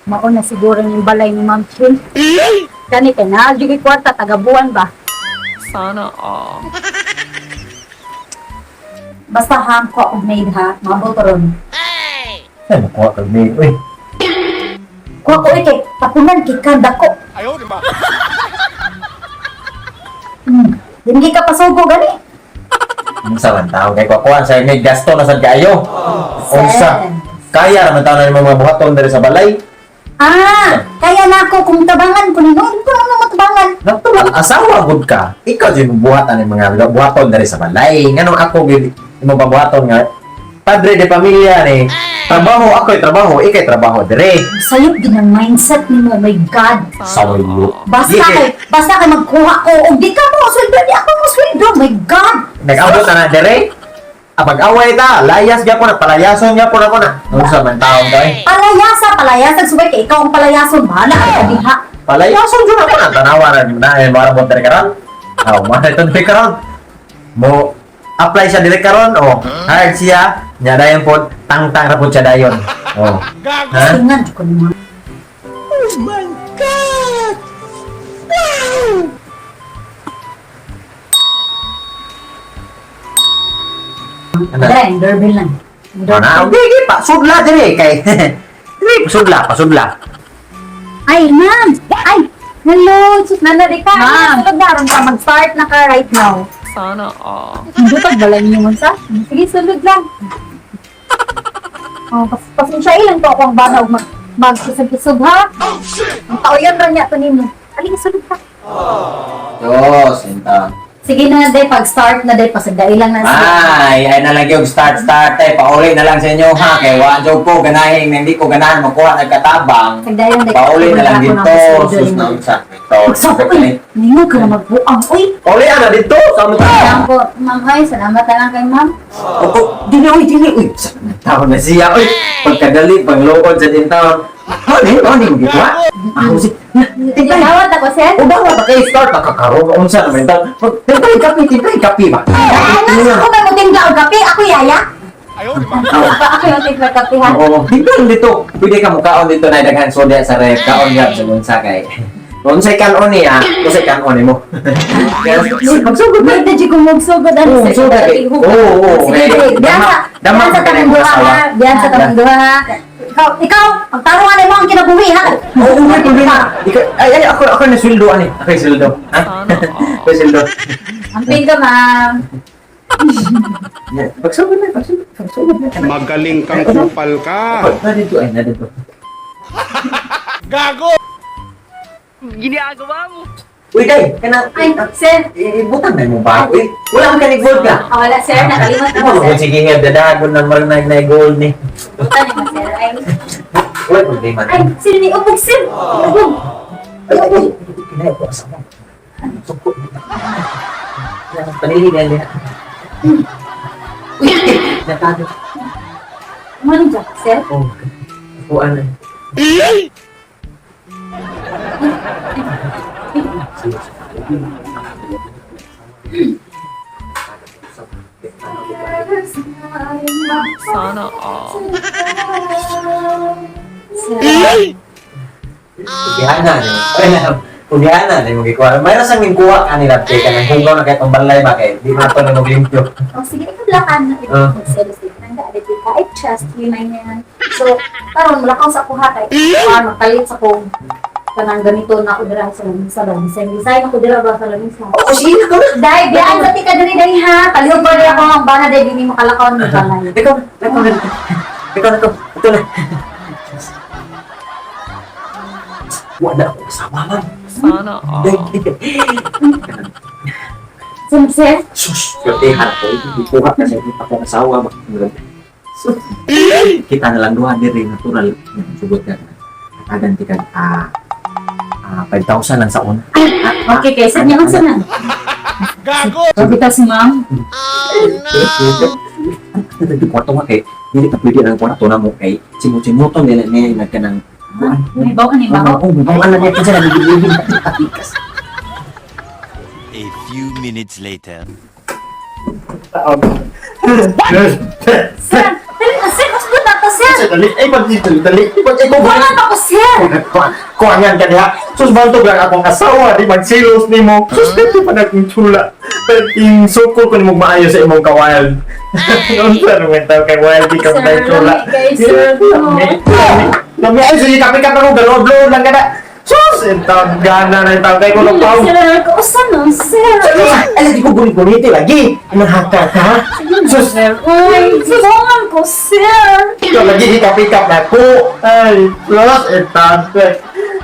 Mao na siguro yung balay ni Ma'am Chin. Kani kay naa jud kwarta tagabuan ba? Sana all. Basta hangko og maid ha, maabot ron. Ay, makuha kag maid, uy. Kuha ko kay tapunan kay kada ko. Ayaw, di ba? Hindi ka pasugo gani. Unsa man taon kay kukuan sa maid gasto na sad kaayo. Unsa? Kaya ra man taon na nimo mga buhaton diri sa balay. Ah, kaya na ako kung tabangan ko nino, hindi ko naman matabangan. Natural asawa gud ka. Ikaw jud buhat ani mga buhaton diri sa balay. Nganong ako gid imong pabuhaton nga padre de pamilya ni. Trabaho ako'y trabaho, ikay trabaho dire. Sayop din ang mindset nimo, my God. Sa walo. Basta kay magkuha ko og di ka mo sweldo, di ako mo sweldo, my God. Nag-abot na na dire. Apag-away ta, layas gyapon na, palayason gyapon ako na. Unsa man taon ka eh. Palayasa, palayasa subay kay ikaw ang palayason, bahala ka diha. Palayason jud ako na tanawa na na eh, mara mo dire karon. Aw, mara ito dire karon. Mo apply siya dire karon oh. Hired siya, nya dayon pod tangtang ra pod siya dayon. Oh. Gago! Ha? Singan ko nimo. Ano? Dre, doorbell lang. Ana, okay, okay, pa sudla dire kay. Dire pasudla, pasudla. Ay, ma'am! Ay! Hello! Sus, Nana, di ka. Ma'am. Sulod na ron ka. Mag-start na ka right now. Sana all. Hindi pag balay niyo man sa. Sige, sulod lang. Oh, pasensya ilang to ako ang bana og mag magkusog-kusog ha. Ang tao yan ra niya to nimo. Ali sulod ka. Dos, inta. Sige na, day, pag-start na, day, pasagdai lang na siya. Ay, ay na lang yung start start ay pauli na lang sa inyo ha kay wa jud ko ganahin hindi ko ganahan makuha nagkatabang. Pasagdai lang, day. Pauli na lang Ako dito. ang Sus na unsa. Ito. Magsoko, uy! Ningo ka na magbuang, uy! Pauli ana dito sa mo ta. Alam ko, ma'am, ay, salamat na lang kay ma'am. Opo, dili oy, dili oy. Sa taon na siya oy. Pagkadali pangluod sa din taon. Ano ano yung gitwa? Ah, si. Tinawad ako, sir. O ba ba kay start nakakaroon unsa naman taon. Timpay kape, timpay kape ba. Ay, ano ako may mutimpla og kape? Ako, yaya? Ayaw, di ba? Ako yung timpla kape ha. Oo, dito lang dito. Pwede ka mukaon dito na daghan soda sa ref. Kaon gab sa unsa kay. Unsay kanon niya, unsay kanon nimo. Magsugod na. Pwede di ko magsugod ano Oo, sir. sugod eh. Oo, oo, Sige, eh. diyan sa Dama- diyan sa dama tamang duha asawa. ha. Diyan sa tamang duha ha. Ikaw, pagtarungan mo ang kinabuhi, ha? Oo, may problema. Ikaw, ay, ay, ako na sweldo ani. Ako yung sweldo. Ha? Sana all. Ako yung sweldo. Amping ka, ma'am. Pagsugod na, pagsugod, pagsugod na. Magaling kang kupal ka. Na dito ay, na dito. Gago! Ginagawa mo. Uy, day, kana Ay, sir. ibutang na mo ba? Uy, wala man kanig gold ka. Ah, wala, sir. Nakalimot ako, Ano sir. sige nga dadagon ng marunag na gold ni. Buta ni mo, sir. Ay, Wala problema. ay, sir, ni ubog, sir. Ubog. Ay, ay, ay, kinay ko asawa. Suko. Panili na niya. Uy, natago. Ano dyan, sir? Oh, kuan na. Sana all. Sir. Ugihana ni. Ay na. Ugihana ni mo gikuha. Mayroon sang kuha kanila kay kanang hugaw na kay pambalay ba kay di man to na maglimpyo. Oh, sige, ikaw lang ka na. Ah. Magselos din. Nanda, adit ka. I trust you, my man. So, karon mula kang sa kuha kay. Ah, magpalit sa kong kanang ganito na ako dira sa lamisa ba. Design, design ako dira ba sa lamisa. Oo, sige na na. Dai, biyaan sa tika diri dai ha. Palihog ba ako ang bana dai dili mo kalakaw ni balay. Ikaw, ikaw na. Ikaw na to. Ito na. Wala ako asawa, ma'am. Sana all. Sir, sir. Sus, swerte ko. Ikuha kasi ako asawa. Sus. Kita na lang duha diri natural. Sugot ka. Katagan ti kag 5,000 lang sa una. Okay, kay sir niya unsa na? Gago! Sabi ta si ma'am. Di kwarto nga kay dili ka pwede ang kwarto na mo kay simot-simoton nila niya nagkanang May bawo ni bawo. Oo, may bawaan na niya kasi nabibigyan patikas. A A few minutes later. Sir, dali na sir, mas na ta sir. Dali, ay pag dito, dali. Pag ikaw ba? Wala na ko sir. Kuangan ka diha. Sus, bantog lang akong asawa, di magsilos nimo. Sus, dito pa naging chula. Pero yung suko ko nimo maayo sa imong kawild. Unsa naman tao kay wild di ka Sir, man chula. lami kay sir. Lami, lami. Lami ay sige kape ka pero galob lang ka na. Sus, intang gana na intang kay ko Sir, pao. kausa na sir. Ay, di ko gunit-guniti lagi. Mahaka ka. Sus, Sir, uy, tulungan ko sir. ikaw lagi hikap-hikap na ko. Ay, sus, intang.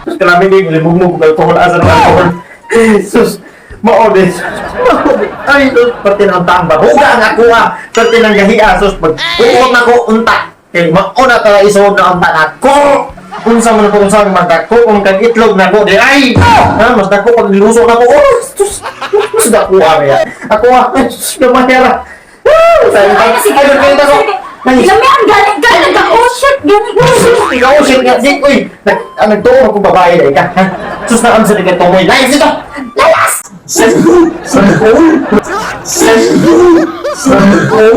Sus, kalami din, libog mo kung alkohol, asa ng alkohol. Eh, sus, mao din. Mao din. Ay, sus, pati ng tamba. Huga ang ako ah. Pati ng gahia, sus, pag uwag na ko, unta. Kay mao na tala isuod na unta na ko. Unsa man ko unsa man dako kung kag itlog na ko di ay. Ha, mas dako pag niluso na ko. Oh, sus, mas dako ah ya. Ako ah, sus, gamay ra. Ah, Ay, sige, ay, ay, ay, ay, Lami ang gani gani ka. Oh shit, gani ko. Ikaw, shit nga, di, uy, nagtuo akong babae na ika, ha? Sus na ang sa tika tumoy, layas ito! Layas! Sanggol! Sanggol! Sanggol! Sanggol!